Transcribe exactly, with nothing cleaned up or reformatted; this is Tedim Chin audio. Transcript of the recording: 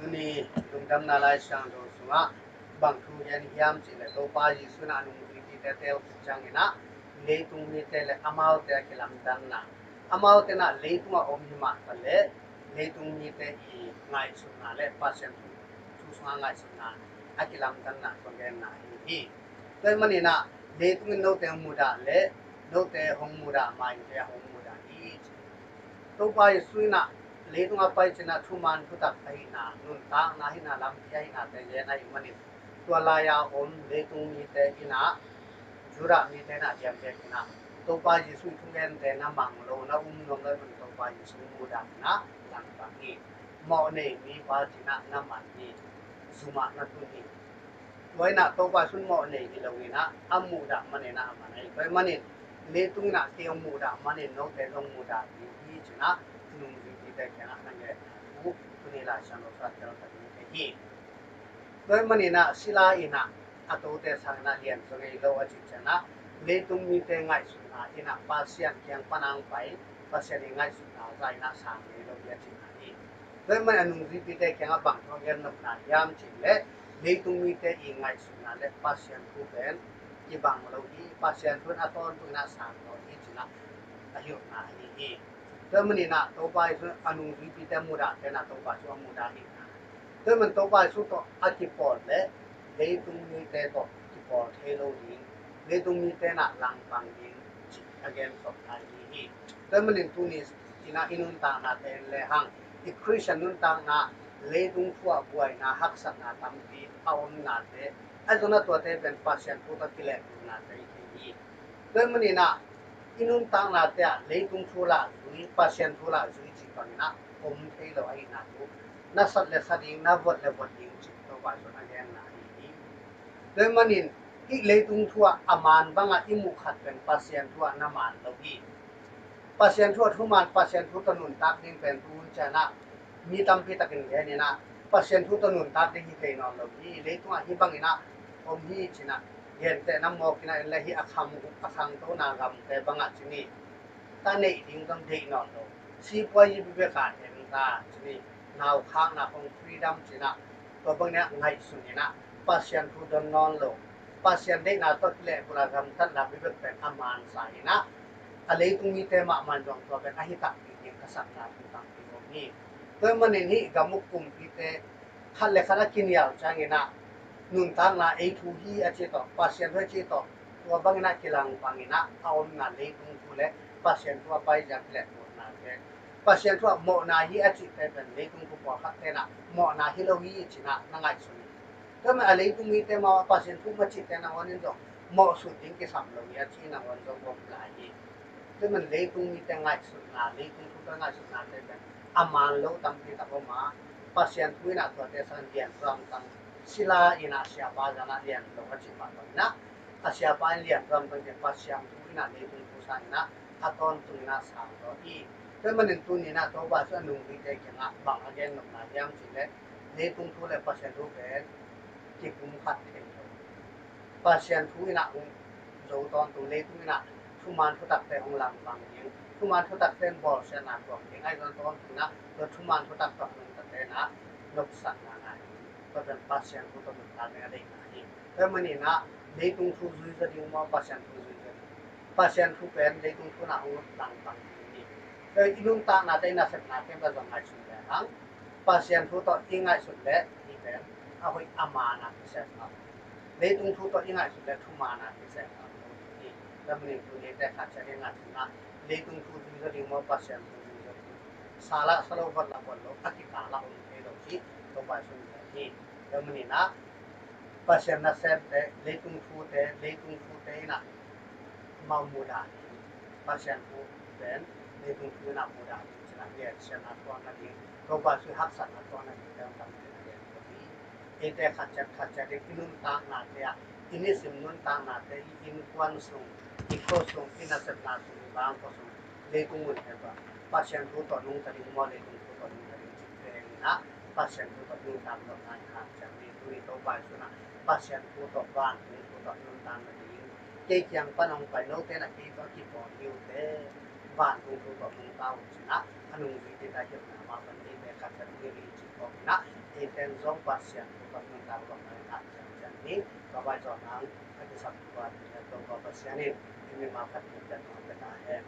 Ni lungdamna Lai Siangtho sungah bang thu gen hiam cih leh Topa Jesuh in a nungzuipite teel khit ciangin ah leitung mite le amaute a kilamdanna, amaute in ah leitung a om hi mah ta leh leitung mite i ngaihsutna le Pasian thu sungah ngaihsutna a kilamdanna thu a genna ahi hi. Tua ahih manin ah leitung in note hong mudah le note hong mudah ma-in kei a hong mudah hi. Topa Jesuh in ah leitung a pai cin ah thuman thutak ahihna, nuntakna ahihna, lampi ahihnate gen ahih manin tua lai-a om leitung mite in ah, Judah mite in ah diam beek in ah Topa Jesuh i thugente na mang lo, na um nuam lo ahih manin Topa Jesuh mudah in ah langpang hi. Mawh nei mipa cin ah na man hi. Zum ah na tun hi. Tua in ah Topa Jesuh mawh nei hi lo in ah a mudah manin ah a man ahi. Tua ahih manin leitung in ah kei hong mudah manin note zong mudah ding hi cin ah nungzuipite kiangah na ngen thu tuni Lai Siangtho sungah teltak ding hi. Tua ahih manin ah sila in ah a tote sangin ah lian zaw ngei lo a cih ciangin ah leitung mite ngaihsutna in ah Pasian kiang pan a hong pai, Pasian i ngaihsutna zah in ah sang ngei lo hi a cihna hi. Tua ahih manin a nungzuipite kiangah bang thu a gen nopna hiam cih leh leitung mite i ngaihsutna le Pasian thu pen kibang lo hi, Pasian thu in a tawntung in ah sang lo hi cih in ah a hilhna ahi hi. Tua ahih manin ah Topa Jesuh a nungzuipite mudahte in ah Topa Jesuh a mudah hi. Tua ahih manin Topa Jesuh tawh a kipawl le leitung mite tawh kipawl thei lo ding, leitung mite in ah langpang ding cih a gen sawm lai hi hi. Tua ahih manin tuni in ah i nuntaknate en lehang, i Khristian nuntakna leitung thu ah buaina, haksatna tampi a omnate, ahi zongin ah tuate pen Pasian thu tawh kilehbulhnate hi hi. Tua ahih manin ah i nuntaknate ah leitung thu lah zui, Pasian thu lah zui cih bangin ah om thei lo ahihna thu na sat le sa ding, na vot le vot ding cih Topa Jesuh in a genna ahi hi. Tua ahih manin hih leitung thu ah a man bangah i muh khat pen Pasian thu ah na man lo hi. Pasian thu ah thuman, Pasian thu tawh nuntak ding pen tu hun ciang ah mi tampi takin gen in ah Pasian thu tawh nuntak ding hi thei nawn lo hi. Leitungah hih bangin ah om hi ci-in ah gentehna mawk in ah en leh hih a khang, a khangtona gamte bangah ci ni, ta neih ding zong deih nawn lo, sipuazi bekbek ah en ta ci ni, naukhakna khong, freedom ci-in ah tua bangin ah ngaihsun in ah Pasian thu don nawn lo, Pasian deihna tawh kilehbulh a gamtatna bekbek pen a mansa in ah a leitung mite mahmah in zong tua pen ahi takpi ding ka sakna thu tampi om hi. Tua ahih manin hih gam uk kumpite khat le khat a kinial ciangin ah nuntakna ei thu hi a ci tawh, Pasian thu a ci tawh, tua bangin ah kilangpang in ah a omna leitung thu le Pasian thu a paizia kilehbulhnate, Pasian thu ah mawhna hi a cihte pen leitung thu pawlkhatte in ah mawhna hi lo hi ci-in ah na ngaihsun hi. Tua ahih manin a leitung mite mah Pasian thu mah cihte nangawn in zong mawhsut ding kisam lo hi a ci nangawn zong om lai hi. Tua ahih manin leitung mite ngaihsutna, leitung thu tawh ngaihsutnate pen a man lo tampi tak om a, Pasian thu in ah tuate sangin lian tuamtuam, sila in ah siapa zan ah lian lo a cih mah bangin ah a siapa in lian tuamtuam ciang Pasian thu in ah leitung thu sangin ah a tawntung in ah sang zaw hi. Tua ahih manin tuni in ah Topa Jesuh a nungzuite kiangah bang a gen nopna hiam cih leh leitung thu le Pasian thu pen kipumkhat thei lo. Pasian thu in ah hong zo tawntung, leitung in ah thuman thutakte hong langpang ding, thuman thutakte in bawlsiatna tuak ding, ahi zongin tawntung in ah tua thuman thutak tawh nungtate in ah nopsakna ngah ding, tua pen Pasian thu tawh nuntak ding a deihna hi. Tua ahih manin ah leitung thu zui zaw ding maw, Pasian thu zui zaw ding? Pasian thu pen leitung thu in ah hong langpang ding hi. Tua i nuntaknate, i nasepnate pen zong ngaihsun lehang, Pasian thu tawh i ngaihsut leh hih pen a hoih a man a kisem ngam lo. Leitung thu tawh i ngaihsut leh thuman a kisem ngam lo ding hi. Tua ahih manin tuni in tek khat ciat i ngaihsutna, leitung thu zui zaw ding maw, Pasian thu zui zaw ding? Sa lah sa lo, vot lah vot lo, a kikal ah om thei lo cih Topa Jesuh in gen hi. Tua ahih manin ah Pasian nasemte, leitung thute, leitung thute in ah amau mudah ding, Pasian thu pen leitung thu in ah mudah ding ci-in ah gensiatna tuak nading, Topa Jesuh haksatna tuak nading pen tampi na gen hi. Eite khat ciat khat ciat in i nuntaknate ah, i nisim nuntaknate, i innkuan sung, i khua sung, i nasepna sung, i bangkua sung, leitung mun pen tua Pasian thu tawh nungta ding maw, leitung thu tawh nungta ding cih pen in ah Pasian thu tawh nuntak lo ngai khat ciat ni. Tuni Topa Jesuh in ah Pasian thu tawh, vantung thu tawh nuntak nading, kei kiang pan hong pai, note in ah kei tawh kipawl hi uh teh, vantung thu tawh nungta un ci-in ah a nungzuipite a hilhna mah bangin eite khat ciat ni, i cih khawm in ah Eite in zong Pasian thupha nuntak lo-in a ciamciam hi. Tua bang zong nang a kisam tua ding a Topa Pasian in i mimal khat in pen nong pia ta hen.